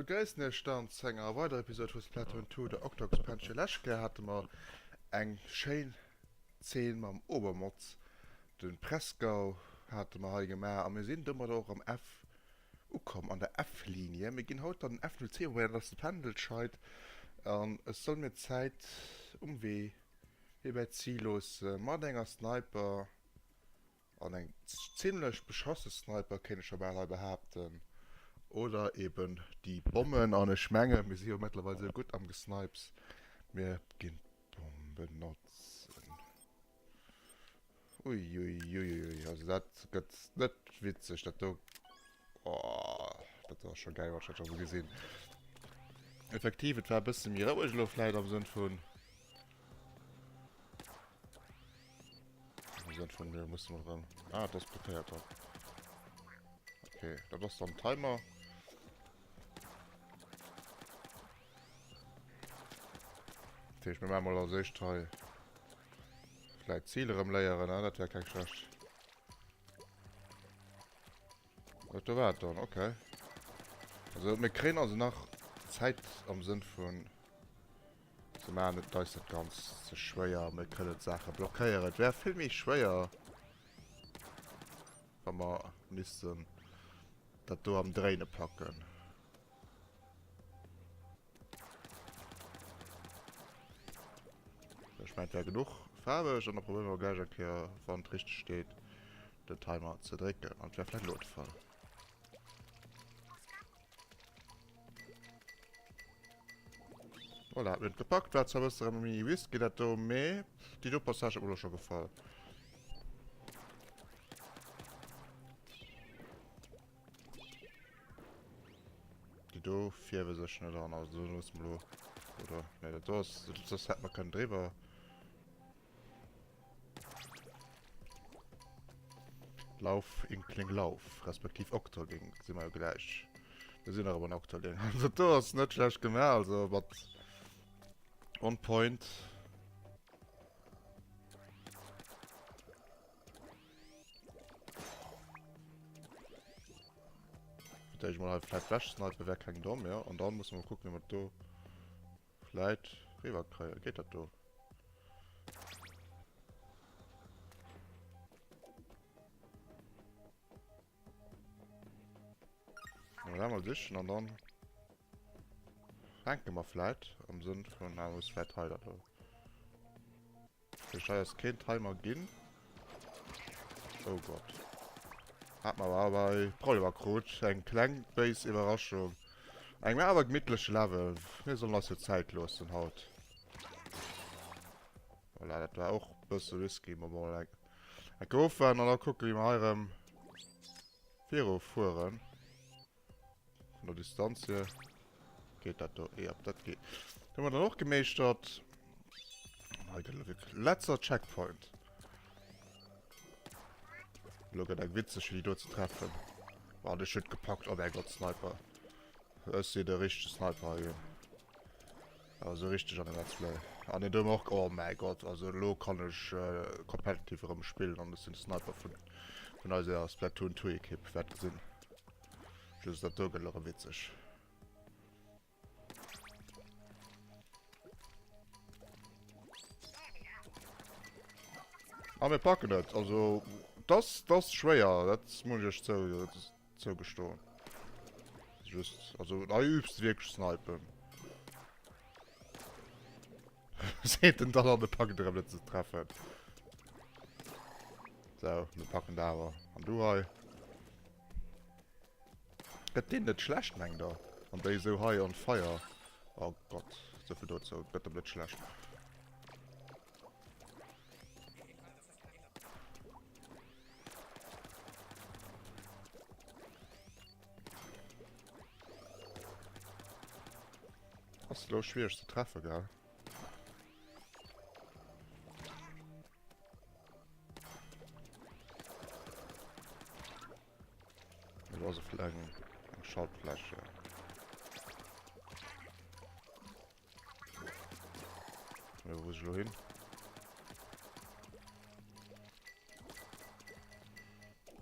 begréissen iech dann zu enger weiderer Episode vu Splatoon 2, der Octo Expansion. Lescht Kéier hate mer eng schéin Zeen mam Obermotz, de Presgau hate mer hei gemaach a mir sinn domadder och am F ukomm, an der F-Linie. Mir ginn haut dann den F02 probéieren, dat ass de Pendelscheid an ech soll mir d'Zäit um Wee fir bäi d'Zil loosse mat enger Sniper. An eng zimlech beschasse Sniper, kéint ech scho bal hei behaapten. Oder eben déi Bommen. An ech menge mir si jo mëttlerweil esou gutt am Gesnipes, mir ginn d'Bomm benotzen. Uiuiuiui, also dat gëtt net witzeg, dat do. Oh, dat ass scho gäil, wat ech dat scho mol gesinn. Effektiv, et war e bësse méi roueg elo vläit am Sënn vun. Am Sënn vun, mir musse mol erëm. Ah, dat ass blockéiert dann. Okay, dat ass dann Timer. Dat heescht, mir maache mol als éischt hei vläit d'Zil erëm léieren, ne? Dat wär keng schlecht. Dat do war et dann, okay. Also mir kréien also nach Zäit am Sënn vun se maachen et eis net ganz ze schwéier, mir kënnen d'Saache blockéieren. Et wär vill méi schwéier, wa mer missten dat do am Dréine packen. Ech mengen, et wär genuch faarweg an da probéiere mer gläich eng Kéier, wann et richteg steet, den Timer ze drécken. An et wär vläicht elo de Fall. Voilà, hat mir et gepackt. War zwar e bësse rëm méi risky dat do, mee déi do Passage huet mer elo scho gefall. Déi do fierwe sech net an, also do loosse mer elo, oder? Ne, dat do ass, soss hätte mer kënnen driwwer. Lauf, Inkling, lauf, respektiv Octoling, si mer jo gläich. Mir sinn nach ëmmer en Octoling. Also dat do ass net schlecht gemaach, also mat on point. Fir d'éischt mol hei vläit wech snipen, wär keng domm, jo. An dann musse mer kucken, wéi mer do vläit riwwer kréien. Geet dat do? Mal einmal sichen an dann fänke mer vläit am Sënn vun, ah, muss vläit hei dat do. Fir hei ass keen Timer ginn. Oh Gott. Hat mer awer bei Problemer krut. Eng kleng béis Iwwerraschung. Eng awer gemittleche Level. Mir sollen eis jo Zäit loossen haut. Voilà, dat war och bësse risky, ma bon, eng eng Kéier ofwaarden an da kucke wéi mer hei erëm viru fueren. Vun der Distanz hier geet dat do. Ja, dat geet. Hu mer dann och gemeeschtert. Hei gëtt elo wierklech letzter Checkpoint. Elo gëtt eng witzeg fir déi do ze treffen. Warte, ech huet gepackt. Oh mäi Gott, Sniper. Ech si de richtege Sniper hei. Awer sou richteg an dem Let's Play. An den do och. Oh mäi Gott, also elo kann ech äh, competitive erëm spillen an ech sinn Sniper vun, vun eiser Splatoon 2 Ekipp. Wäert gesinn. Just dat do gëtt elo erëm witzeg. A mir packen et. Also, das, das schwéier, dat muss ich iech zou, zougestoen. Just, also, hei übst du wierklech snipen. Seet den dann an de packt erëm net ze treffen. So, mir packen da awer. An du hei? Gëtt deen net schlecht, mengt der? An déi esou hei on fire. Oh Gott, souvill dozou. Gëtt dem net schlecht. Ass lo schwierig ze treffen, gell? Do ass e eng, eng Schaltfläche. Wo muss ich lo hin?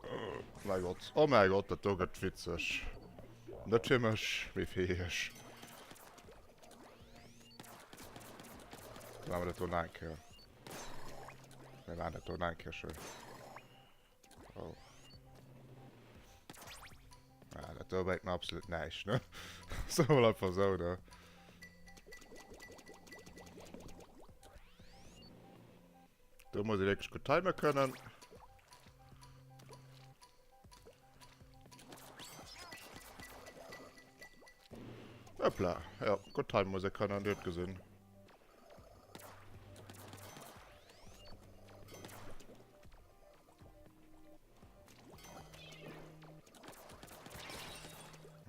Oh mein Gott, oh mein Gott, dat do gëtt witzeg. Net fir mech, mee fir iech. Dann maache mer dat do nach eng Kéier. Mir maachen dat do nach eng Kéier schön. Oh. Ja, dat do bréngt mir absolut näischt, ne? Soe mer einfach esou, ne? Do muss ee wierklech gutt timen kënnen. Hoppla, ja, gutt timen muss ee kënnen, Dir hutt gesinn.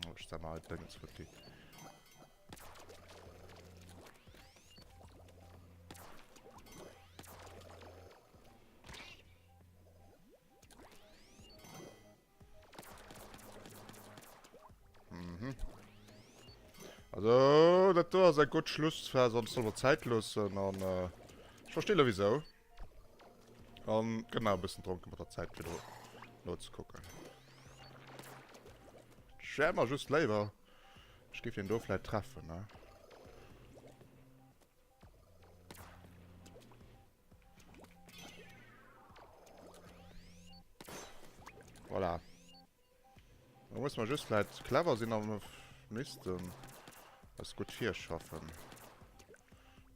Oh, ich sag mal, Dingens futti. Mhm. Also, dat do ass eng gutt Schlussphas, ons soll mer Zäit loossen an äh, ech verstehe lo wieso. An genau e bëssen dronken mat der Zäit fir do nozekucken. Ech wär mer just léiwer, ech géif den do vläit treffen, ne? Voilà. Da muss man just vläit clever sinn an missten eis gutt virschaffen.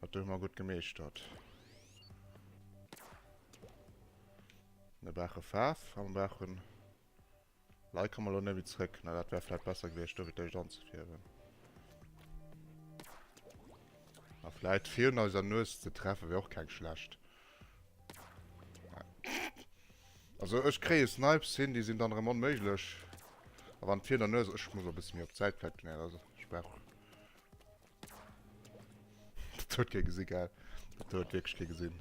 Dat hu mer gutt gemeeschtert. Mir brauche Faarf a mir brauchen Lei komme mer elo net méi zréck. Na, dat wär vläit besser gewiescht, do fir d'éischt anzefierwen. A vläit virun eiser Nues ze treffen, wär och keng schlecht. Also ech kréie Snipes hin, déi sinn dann erëm onméiglech. A wann virun der Nues... Ech muss e bësse méi op d'Säit vläit ginn, also ech brauch... Dat huet kee gesi, gell? Dat huet wierklech kee gesinn.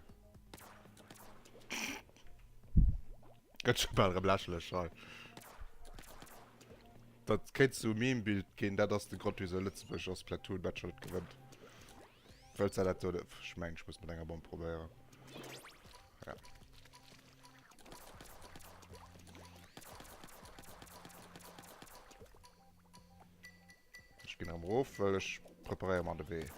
Gëtt scho bal erëm lächerlech hei. Dat kéint zu Meme-Bild ginn, dat ass de Grond wisou Lëtzebuerg a Splatoon Matcher net gewënnt. Wëlls de dat do? Ech mengen ech muss mat enger Bomm probéieren. Ja. Ech ginn erëm erof, well ech preparéiere mer de Wee.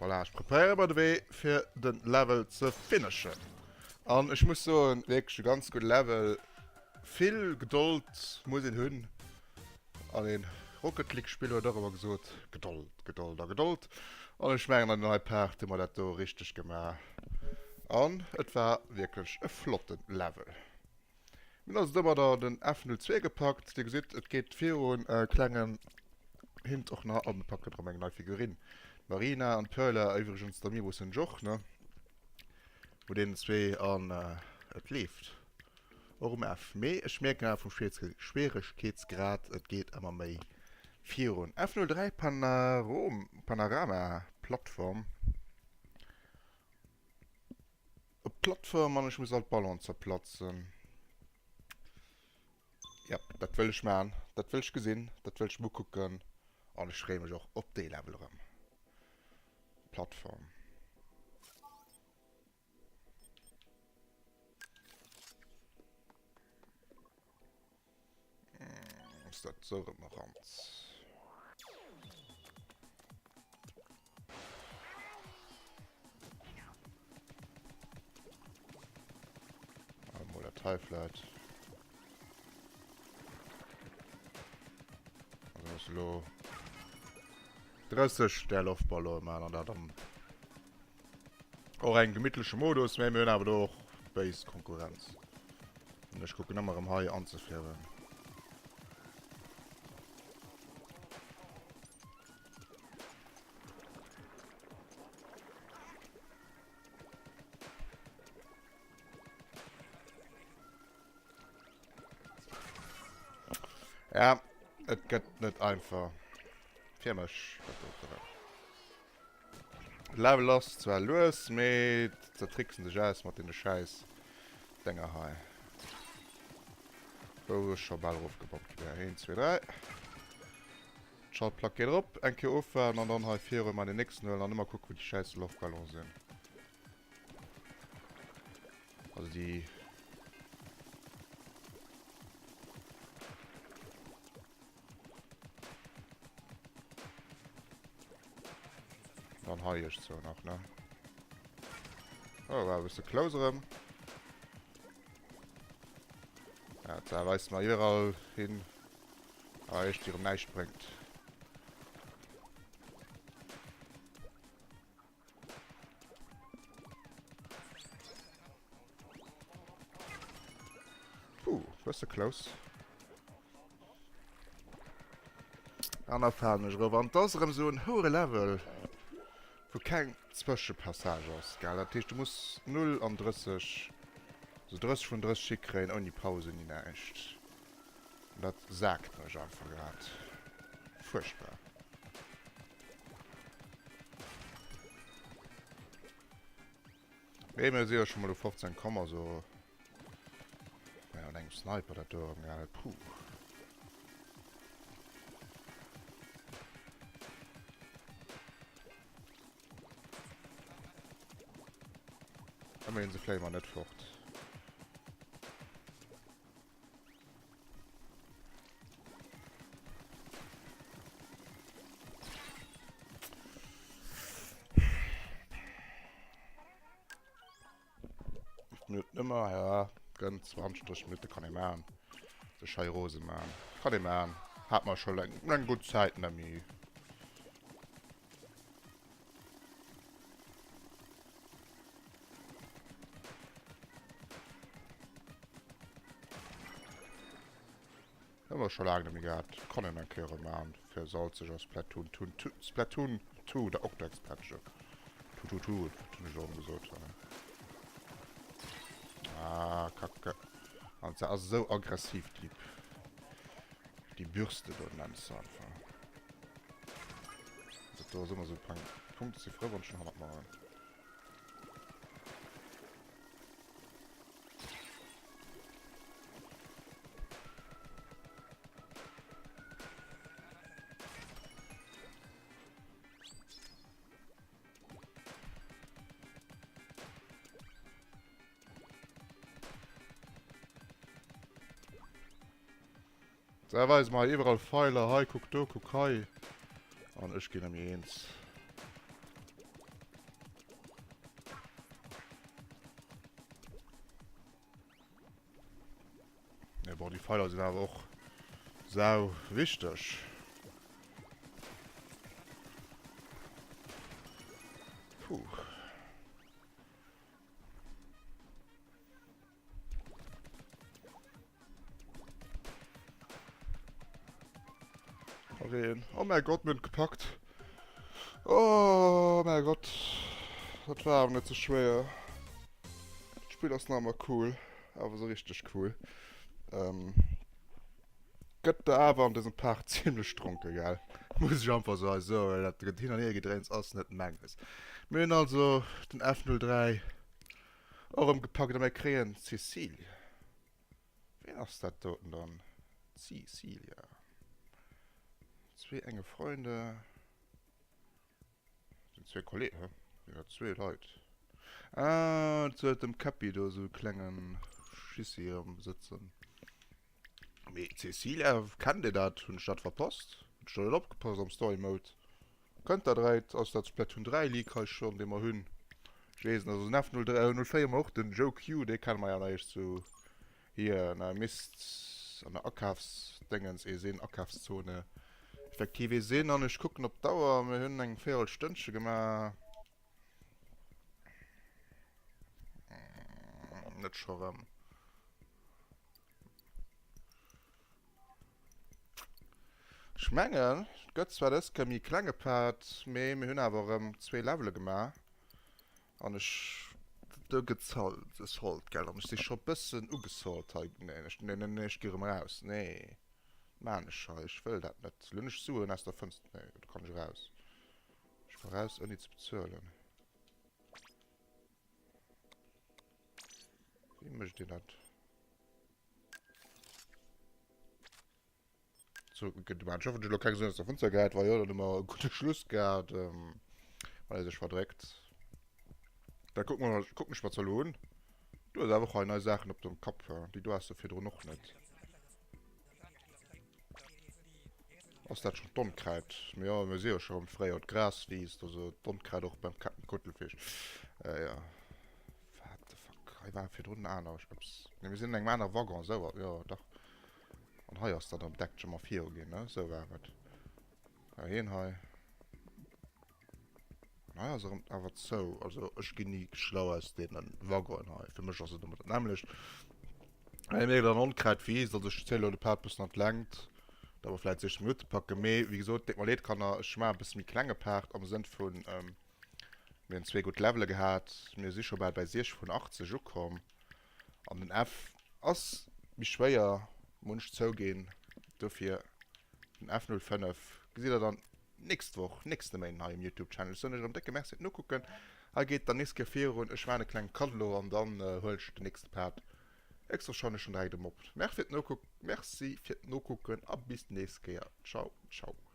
Voilà, ech preparéiere mer de Wee fir den Level ze finishen. An ech muss soen, wierklech e ganz gudde Level. Vill Gedold muss een hunn. An een Rocket League Spiller huet och ëmmer gesot, Gedold, Gedold a Gedold. An ech mengen an den hei Part hu mer dat do richteg gemaach. An et war wierklech e flotten Level. Mir hunn also domadder den F02 gepackt. Dir gesitt, et geet virun. E klengen Hint och nach, oh mir packen erëm eng nei Figurine. D'Marina an d'Perla, iwwregens d'Amiibos hunn ech och, ne? Vun deenen zwee an et leeft och um F. Mee ech mierken awer vum Schwieregkeetsgrad, et geet ëmmer méi virun. F03 Panarom, Panorama Plattform. Op d'Plattform an ech muss all d'Ballon zerplatzen. Yep, dat wëll ech man, dat wëll ech gesinn, dat wëll ech mer ukucken an ech freeë mech och op dee Level erëm. Plattform. Ass dat sou erëm eran? Mol dat hei vläit. Also muss elo 30 där Loftballone maachen an dat am Och engem gemittleche Modus, mä mir hunn awer do och béis Konkurrenz. An ech kucken ëmmer erëm hei anzefierwen. Ja, et gëtt net einfach fir mech. Level ass zwar lues, mee zertricksen sech aus mat deene schäiss Denger hei. Wou ech scho bal erofgebommt gi wär. 1, 2, 3. D'Schaltplack geet erop, eng Kéier ofwaarden an dann hei viru mer den nächsten huelen an ëmmer kucken wou déi schäiss Loftballone sinn. Also déi Dann hei ech zo nach, ne? Oh, war e bësse close erëm. Ja, da weist mer iwwerall hin. Awer echt déi erëm näischt bréngt. Puh, bësse close. An da falen ech erof. An 't ass erëm esou en houre Level, wou keng Zwëschepassage ass, gell? Dat heescht, du muss 0 an 30, also 30 vun 30 hikréien, ouni Paus, ouni näischt. An dat saakt mech einfach grad. Fuerchtbar. Mee mir si jo scho mol u 15 komm, also ja, mat engem Sniper dat do erëm gehal, puh. Ëmmerhin se fléie mer net fort. Minuten ëmmer, ja, gënn 20, 30 Minuten kann ee maachen. Sech hei rose maachen. Kann ee maachen. Hat mer scho eng, eng gutt Zäit nemmi. Hu mer scho laang net méi gehat. Kann een eng Kéier erëm maachen fir salzeg a Splatoon Toon Two Splatoon 2 der Octo Expansion. Tu tu tu, wat hunn ech elo erëm gesot? Ah, Kacke. An se ass esou aggressiv, déi déi Bürste do, nenns se einfach. Dat do ass ëmmer esou pang. D'Punkte si frou, wann ech den hannert mer hunn. Da weise mer iwwerall Pfeiler. Hei, kuck do, kuck hei. An ech ginn ëm eens. Ja, bon, déi Pfeiler sinn awer och sau wichteg. Puh. Reen. Oh mein Gott, mir hunn et gepackt. Oh mein Gott. Dat war awer net sou schwéier. D'Spill ass nach ëmmer cool. Awer sou richteg cool. Ähm, gëtt der awer an dësem Part zimmlech dronke, gell? Muss ech einfach sou hei soen, well dat Hin an Hiergedréins ass net menges. Mir hunn also den F03 Och erëm gepackt a mir kréien d'Cécile. Ween ass dat doten dann? Cecilia. Zwee enge Freunde. Sinn zwee Kollegen, hä? Sinn dat zwee Leit? Ah, et huet dem Käppi do esou e klengen Schissi am sëtzen. Mee Cecilia, kennt dir dat? Hunn ech dat verpasst? Hunn ech do net opgepasst am Story Mode? Kënnt dat reit? Ass dat Splatoon 3 Leak hei schonn, dee mer hunn? Ech weess net. Also den F03, 04 hu mer och den Joe Q, dee kenne mer ja nach eréischt zu hier, na misst an der Akafsdéngens ee sinn, Akafszone effektiv ee sinn. An ech kucken op d'Auer, mir hunn eng Véierelstënnche gemaach. Net scho rëm. Ech mengen, et gëtt zwar dës Kéier méi klenge Part, mee mir hunn awer erëm zwee Levele gemaach. An ech, do gëtt salt, gell? An ech si scho bëssen ugesalt hei. Nee, ech, nee, nee, nee, ech gi erëm eraus. Nee, wat maan ech hei? Ech wëll dat net. Lo hunn ech Suen aus der Fënster. Nee, do kann ech eraus. Ech ka raus, ouni ze bezuelen. Wéi mécht een dat? Gëtt ech hoffen, ech elo keng Suen aus der Fënster gehäit. Wa jo, dann hu mer e gudde Schluss gehat, wann ee sech verdréckt. Da kucke mer, kucken ech mer zwar elo un. Du hues awer och hei nei Saachen op dem Kapp, déi do has de virdrun och net. Ass dat schon d'Onkräit? Mee jo, mir si jo scho rëm fréi, jo, d'Gras wiisst, also d'Onkräit och beim Captain Kuttelfisch. Äh, jo. What the fuck? Hei war virdrun en aner eppes. Nee, mir sinn an engem anere Waggon, esou, jo, dach. An hei ass dat am Deckche mer viru ginn, ne? Esou war et. Ja, hien hei. An hei ass erëm awer zou. Also ech ginn ni schlau aus deene Waggonen hei. Fir mech ass et ëmmer dat nämmlecht. Hei mierkt an Onkräit wiisst. Also ech ziele lo de Part bëssen an d'Längt, da mer vläit 60 Minutte packen. Mee wéi gesot, deet mer leed Kanner, ech maache e bësse méi klenge Part am Sënn vun, mir hunn zwee gutt Levele gehat, mir si scho bal bei 60 vun 80 ukomm. An den F ass méi schwéier, muss ech zouginn. Dofir den F05 gesitt der dann nächst Woch, nächste Méinden hei um Youtube Channel. Ech soen iech erëm décke Merci fir d'Nokucken. Hei geet dann nächst Kéier virun. Ech maachen e klenge Cut elo an dann huelen ech den nächste Part héchstwahrscheinlech schon direkt erëm op. Merci fir d'Nokucken a bis d'nächst Kéier. Ciao ciao.